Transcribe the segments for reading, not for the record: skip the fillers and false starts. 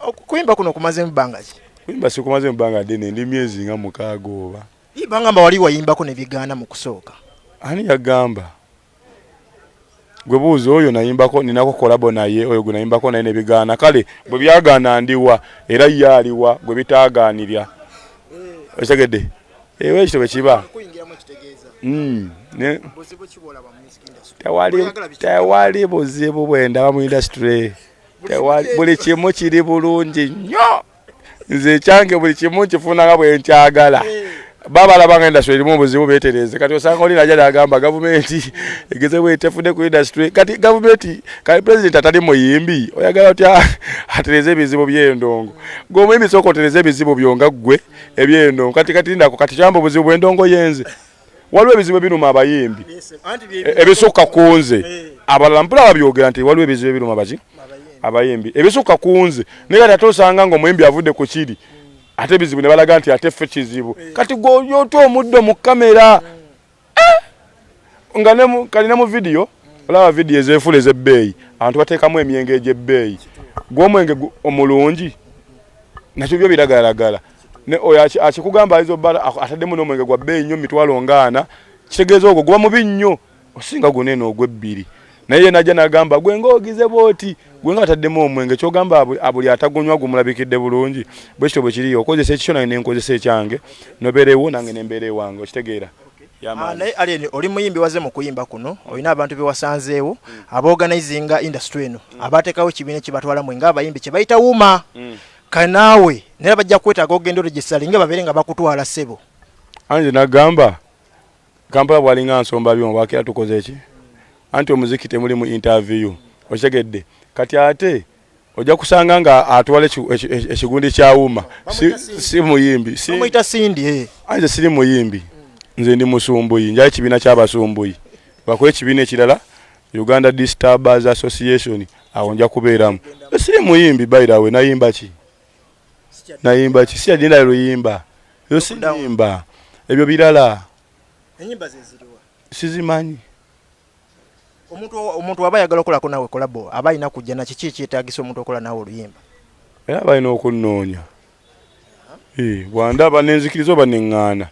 Okuyimba kuno kumazeemu bbanga ki? Kuyimba sikumazeemu bbanga ddene, ndi myezi nga 6 oba. Bangamba wali wayimbako ne bigaana mu kusooka. Ani yagamba? Gwe buuza oyo nayimbako, ninako kolabo naye, oyo gwe nayimbako naye ne bigaana. Kale bwe byagaana ndiwa, era ye aliwa gwe bitaagaanirya. Okitegedde? Ewe ekyo bwe kiba. Tewali buzibu bwe ndaba mu industry. Buli kimu kiri bulungi nnyo. Nze ekyange buli kimu nkifuna nga bwe nkyagala. Babalaba nga industry erimu obuzibu beetereeze. Kati osanga oli najja n'agamba gavumenti egeze bwetefudde ku industry. Kati gavumenti, kati president atali muyimbi, oyagala otya atereeze ebizibu by'endongo? Gwe omuyimbi sooka otereeze ebizibu byo nga ggwe eby'endongo. Kati kati ndako kati kyamba obuzibu bw'endongo yenze. Waliwo ebizibu ebiruma abayimbi ebisukka ku nze. Abalala mpula babyogera nti waliwo ebizibu ebiruma baki abayimbi ebisukka ku nze. Naye kati ate osanga ng'omuyimbi avudde ku kiri ate ebizibu ne balaga nti ate ffe kizibu. Kati gwe otya omuddo mu kamera nga kali ne mu vidiyo olaba vidiyo ezeefuula ez'ebbeeyi, abantu bateekamu emyenge egy'ebbeeyi. Gwe omwenge omulungi nakyo byo biragalalagala. Ne oyo akikugamba ayinza obba ataddemu n'omwenge gwa bbeeyi nnyo mitwalo nga ana, kitegeeza ogwo guba mubi nnyo osinga guno eno ogw'ebbiri. Naye ye n'ajja n'agamba gwe ng'ogize bw'oti, gwe nga ataddemu omwenge, ky'ogamba buli atagunywa gumulabikidde bulungi. Bwe kityo bwe kiri, okozesa ekikyo nange ne nkozesa ekyange, n'obeera ewo nange ne mbeera ewange, okitegeera? Naye Alien, oli muyimbi waze mu kuyimba kuno, olina abantu be wasanzeewo abaorganizinga industry eno, abateekawo ekibiina ekibatwala mwe ng'abayimbi kye bayita UMA. Kanaawe naye bajja kwetaaga ogenda oregistaringa babeere nga bakutwala, ssebo. Anze nagamba Kampala bwalinga nsomba byuma bwakira tukoze eki anti omuziki temuli mu interview, okitegedde? Kati ate ojja kusanga nga atwala ekigundi kya UMA si muyimbi. Bamuyita Cindy, eh. Anze siri muyimbi, nze ndi musumbuyi, njayo ekibiina ky'abasumbuyi bakuwa ekibiina ekirala, Uganda Disturbers Association, awo nja kubeeramu. Siri muyimbi, by the way. Nayimba ki? Nayimba ki? Siyagenda luyimba ebyo, siyimba ebyo birala. Enyimba ze ziriwa? Sizimanyi. Omuntu aba ayagala okolako naawe collabo, aba alina kujja na kiki ekyetaagisa omuntu okola naawe oluyimba? Era balina okunnoonya. Bwandaba nenzikiriza oba neŋŋaana.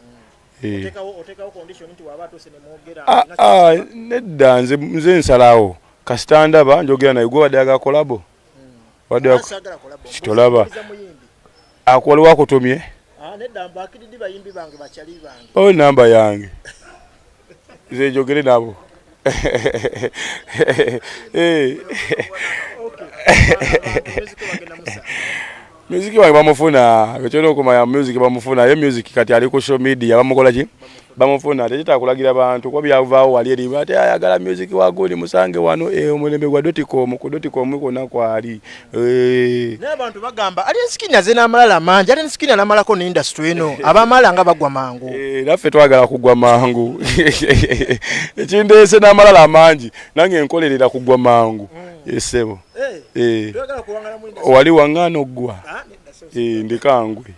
Oteekawo condition nti waba atuuse ne mwogera? Ah, ah, nedda, nze nsalawo. Kasita ndaba njogera naye. Gwe wadde ayagala collabo? Wadde Saagala collabo. Kitolaba. Mbuuza muyimbi. Waliwo akutumye? Ah, nedda, mbakiridde bayimbi bange, bakyali bange. Bawe namba yange nze njogere nabo. Music wange bamufuna, ekyolina okumanya music bamufuna. Ye music kati ali ku social media, bamukola ki, bamufuna. Tekitaka kulagira bantu kuba byavaawo wali eri ate ayagala music wa gundi musange wano. Omulembe gwa dotcom, ku dotcom kwonna kwali. Naye abantu bagamba Alien Skin aze n'amalala mangi, Alien Skin anamalako ne industry eno, abamala nga bagwa mangu. Naffe twagala kugwa mangu. Ekindeese n'amalala amangi, nange nkolerera kugwa mangu, esebo. Toyagala kuwangala mu industry? Wali waŋŋaana oggwa? Ah, nedda, so Ndikangwe.